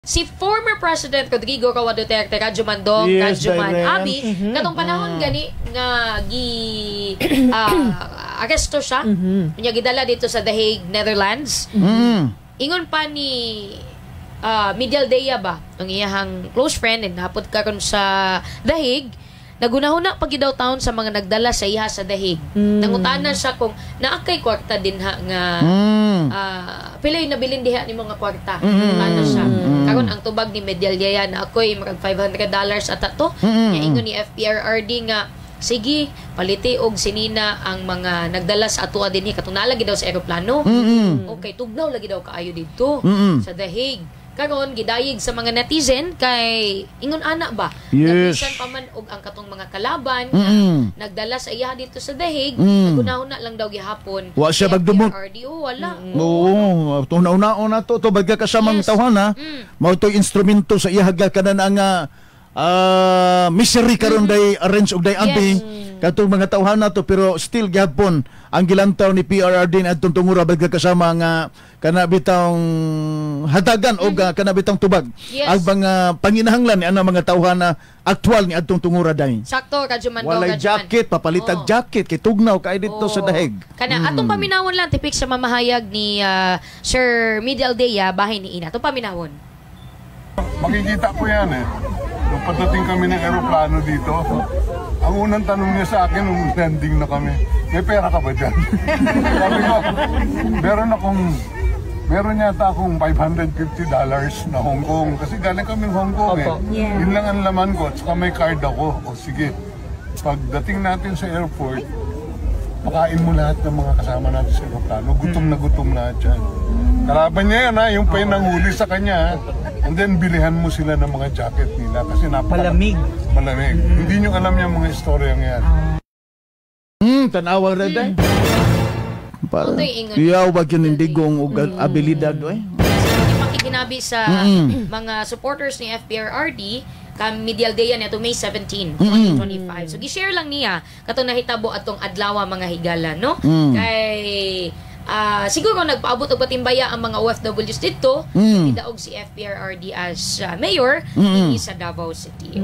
Si former President Rodrigo Roa Duterte, Radyo Mandong, Radyo Man Direct. Abi, katong panahon gani nga gi aresto siya, unya gidala dito sa The Hague, Netherlands. Ingon pa ni Medialdea ba, ang iyahang close friend and hapot karon sa The Hague, nagunahuna pag daw taon sa mga nagdala sa iha sa The Hague. Nangutana siya kung naa kay kwarta dinha nga pila yung nabilin diha ni mga kwarta. Nangutana siya. Karon ang tubag ni Medialdea na ako'y mag $500 ata to. Nya ingon ni FPRRD nga sige, paliti og sinina ang mga nagdala sa atoa dinhi katong naa lagi daw sa eroplano. Okay, tugnaw lagi daw kaayo didto sa The Hague. Karon gidayeg sa mga netizen kay ingon ana ba? Nga bisan pa man og ang katong mga kalaban nagdala sa iya dito sa The Hague, nagunahuna lang daw gihapon. Wa siya Si magdumot. FPRRD, oh, wala. Oo, una-una na to to bagka kasamang tawhana, mao to'y instrumento sa iya kanan ang misery karon day arrange og day abi katong mga tawhana to, pero still gihapon ang gilantaw ni PRRD na adtong tungura bagka kasama nga kana bitawng hatagan og kana bitawng tubag ang mga panginahanglan ni ana mga tawhana aktual ni adtong tungura day. Sakto, Radyo Mandong, Walay Radyo Man. Jacket, papalitag jacket kay tugnaw kay didto sa Oo. dahig. Kana atong paminawon lang tipik sa mamahayag ni Sir Medialdea bahin ni ina. Atong paminawon. Makikita ko yan eh. Nung pagdating kami ng aeroplano dito, ang unang tanong niya sa akin nung landing na kami, "May pera ka ba dyan?" Sabi ko, meron yata akong $550 na Hong Kong. Kasi galing kami Hong Kong eh. Yun lang ang laman ko. At saka may card ako. O sige, pagdating natin sa airport, pakain mo lahat ng mga kasama natin sa aeroplano. Gutom na gutom lahat yan. Kalaban niya yan ha, yung pa yung nanghuli sa kanya ha. And then bilihan mo sila ng mga jacket nila kasi napaka Malamig. Malamig. Hindi nyo alam yung mga istoryang yan. Tanawa ra day. Para Ito yung ingon. iyaw ba yun indigong og abilidad oy. Kasi makikinabi sa mga supporters ni FPRRD kam Medialdea neto May 17, 2025. So gi-share lang niya katong nahitabo atong adlaw, mga higala, no? Kay siguro nagpaabot og patimbaya ang mga OFWs dito, gidaog si FPRRD as mayor dinhi sa Davao City.